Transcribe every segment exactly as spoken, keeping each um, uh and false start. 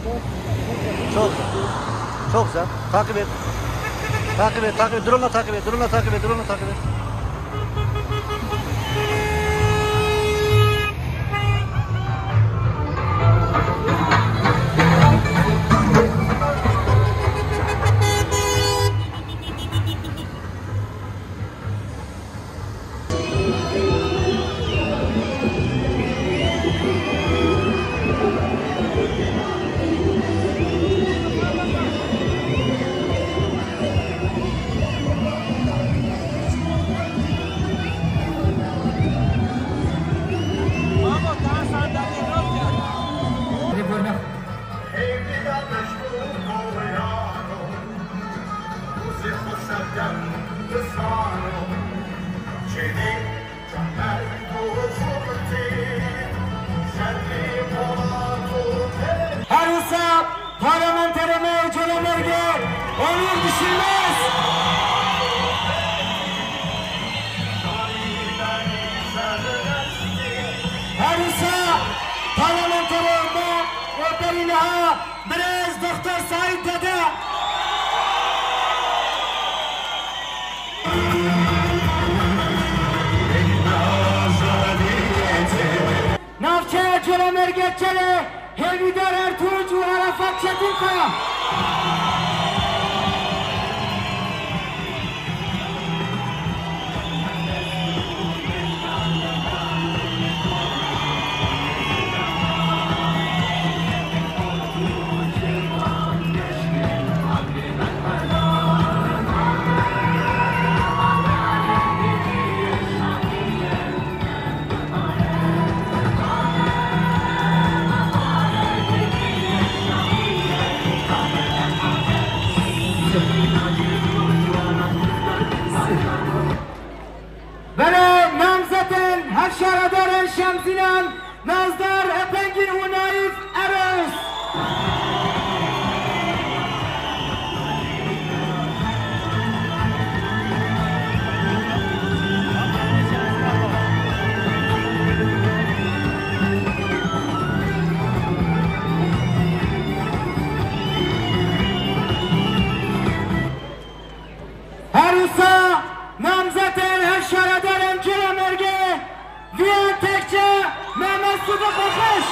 Çok güzel. Çok güzel. Takip et. Takip et, takip et. Drone'la takip et, drone'la takip et, drone'la takip et. Her wisa parlamenterê me yê Colemêrgê Onur Düşünmez. Her wisa parlamenterê me yê berî niha birêz Doktor Saîd Dede. Navçeya Colemêrgê Çelê Hêvîdar Ertunç û Arafat Çetinkaya. Berê namzetên hevşaredarên Şemzînan, Nazdar Epengîn û Naîf Eroz. Her wisa namzetên hevşaredarên Colemêrgê, Viyan Tekçe, Mehmet Sidik Akış.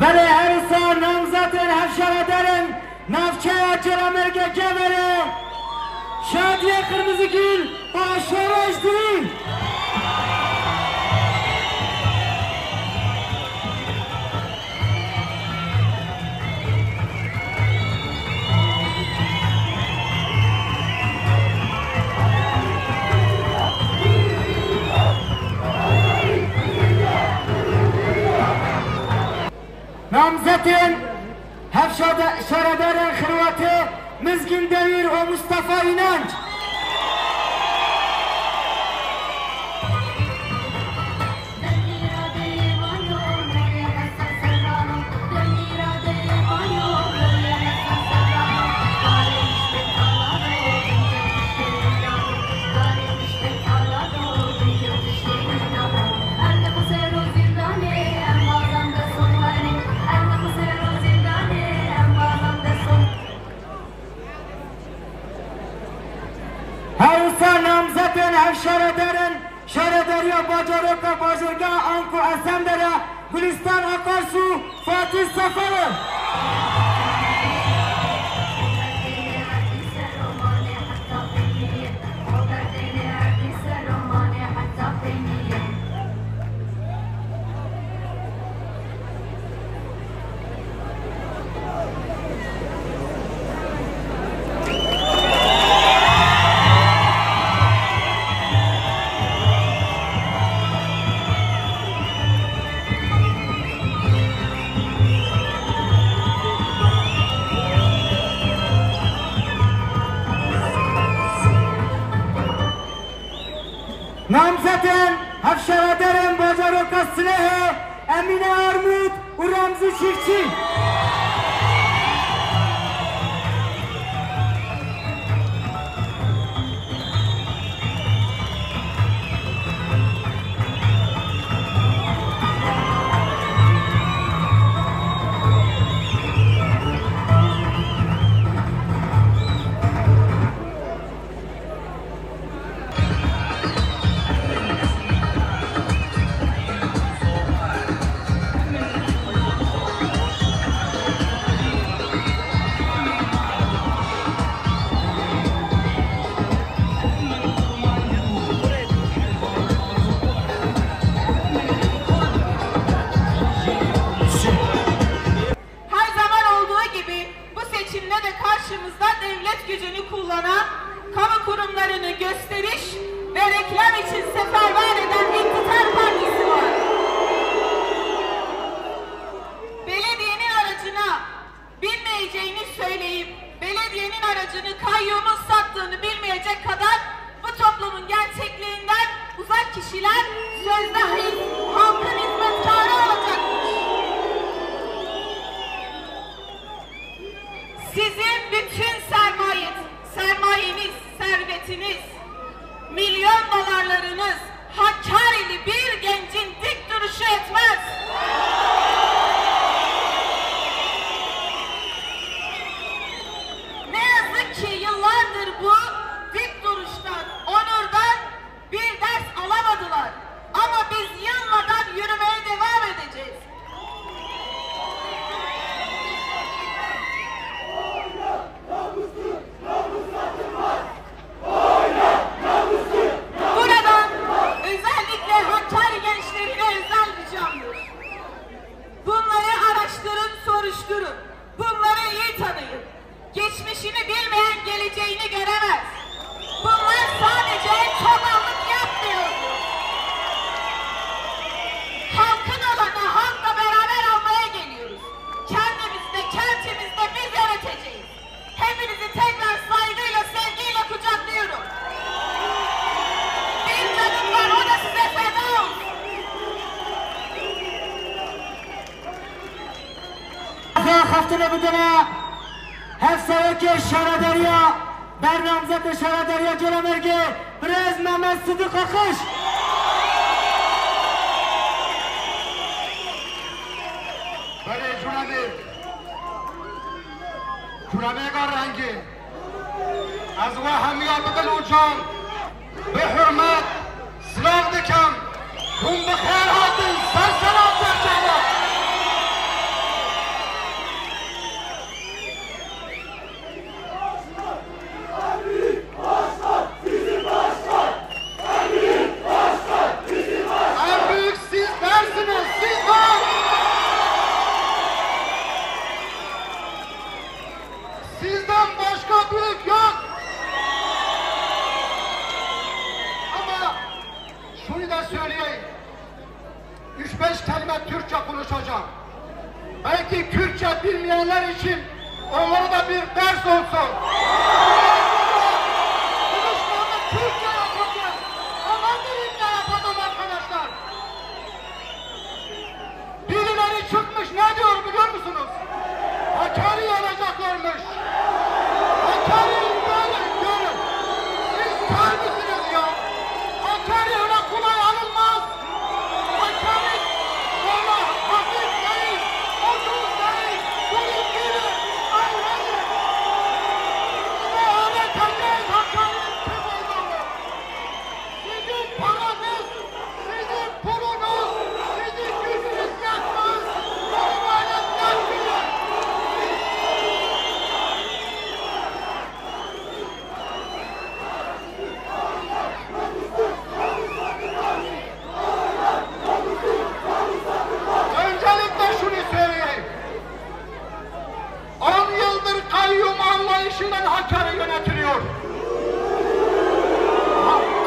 Belê, her wisa namzetên hevşaredarên navçeya Colemêrgê Cevherê, Şadiye Kırmızıgül û Şoreş Dilî. Namzetên hevşade-, şaredarên Xirwatê, Mizgîn Dewîr û Mustafa Înanc. Her wisa namzetên hevşaredarên Şaredariya bajaroka bajêrgeha Anko Esendere, Gulistan Akarsu, Fatih Seferov. Namzetên hevşaredarên bajaroka Silêhê, Emîne Armût û Remzî Çîfçî. Her zaman olduğu gibi bu seçimde de karşımızda devlet gücünü kullanan, kamu kurumlarını gösteriş ve reklam için seferber eden iktidar partisi var. Belediyenin aracına binmeyeceğini söyleyip belediyenin aracını kayyumun sattığını bilmeyecek kadar bu toplumun gerçekliğinden uzak kişiler sözde his-, halkın hizmetkarı olacakmış. Sizin bütün sermayet, sermayeniz, servetiniz, milyon dolarlarınız Hakkari'li bir gencin dik duruşu etmez. Ne yazık ki yıllardır bu dik duruştan, onurdan bir ders alamadılar. Ama biz yılmadan yürümeye devam edeceğiz. Buradan özellikle Hakkari gençlerine özel ricamdır. Bunları araştırın, soruşturun. Bunları iyi tanıyın. Geçmişini bilmeyen geleceğini göremez. Bunlar sadece çobanlık yapmıyor. Halkın olanı halkla beraber almaya geliyoruz. Kendimizde, kentimizde biz yöneteceğiz. Hepinizi tekrar saygıyla, sevgiyle kucaklıyorum. Bir canım var, o da size feda olsun. Xeftine bidine hevserokê şaredariya, bernamzetê şaredariya Colemêrgê, birêz Mehmet Sidiq Akış. Belê, Colemêrg. Colemêrga rengîn. Ez we hemiya bi dil û can, bi hurmet silav dikim. Hûn bi xêr hatin, ser sera, ser çava. En büyük sizlersiniz, sizler! Sizden başka büyük yok! Ama şunu da söyleyeyim. Üç beş kelime Türkçe konuşacağım. Belki Kürtçe bilmeyenler için onlara da bir ders olsun. Konuşmamı Kürtçe yapacağım. Ama bilimle yapacağım arkadaşlar. Birileri çıkmış ne diyor biliyor musunuz? Hakkari alacaklarmış. Hakkari böyle görün. Siz kör müsünüz ya? Hakkari öyle kolay alınmaz. Hakkari öyle hafif değil, ucuz değil. Bunu bilin, öğrenin. Size öğreteceğiz Hakkari'nin kim olduğunu. Sizin paranız, sizin pulunuz, sizin gücünüz yetmez. Bunu böyle bırakmayın. Öncelikle şunu söyleyeyim. On yıldır kayyum anlayışıyla Hakkari yönetiliyor.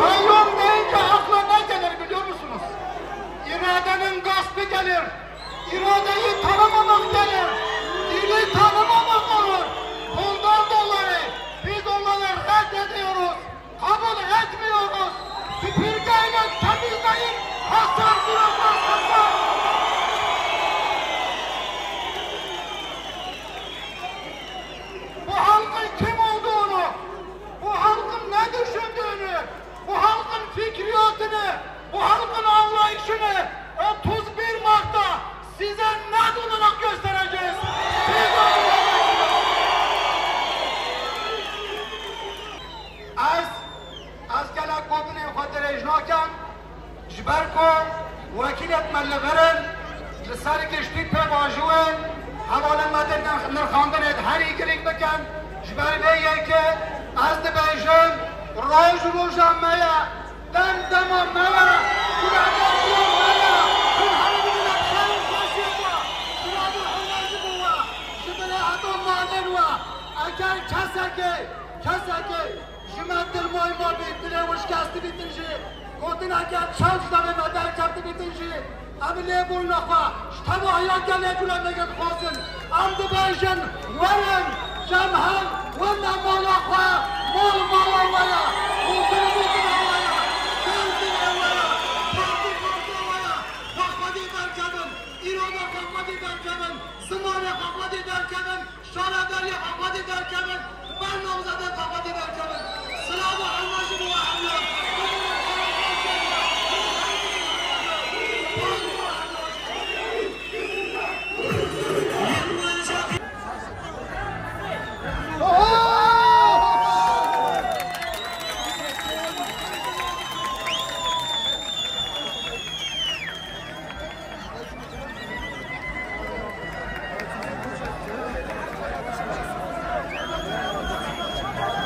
Kayyum deyince akla ne gelir biliyor musunuz? İradenin gaspı gelir. İradeyi tanımamak gelir. Dili tanımamak olur. Bundan dolayı biz onları reddediyoruz. Kabul etmiyoruz. Süpürgeyle Düşündüğünü, bu halkın fikriyatını, bu halkın anlayışını otuz bir Mart'ta size net olarak göstereceğiz. Siz de... Ez, ez gelek gotinên xwe dirêj nakim. Ji ber ku wekîlêt me li vir in, li ser giştî pêvajoyên hevalên me di nirxandinê de herî girîng bikin. Ji ber vê yekê ez dibêjim, roj roja me ye, dem dema me ye, kurada me ye. Hûn herî bidin xêr û xweşiyê xwe. Kurada hûn ji bo we, ji birayeta malên we. Eger kesekê, kesekê Ji me dilmoy mabî, dilê wişkestibîtin jî, gotineke çaw ji devê me derkevtibîtin jî, em lêbûna xwe ji tevahiya gelê gule me dixwazin. Em dibêjin, werin, cem hev, were mala xwe, mal mala we ye, û dilbîtina we ye, dil dilê we ye, partî partîya we ye. Xwe xwedî derkevin, îro de xwe xwedî derkevin, zimanê xwe xwedî derkevin. Şaredariyê xwe xwedî derkevin, bernamzedên xwe xwedî derkevin. Silav û hurmet ji bo we hemûyan.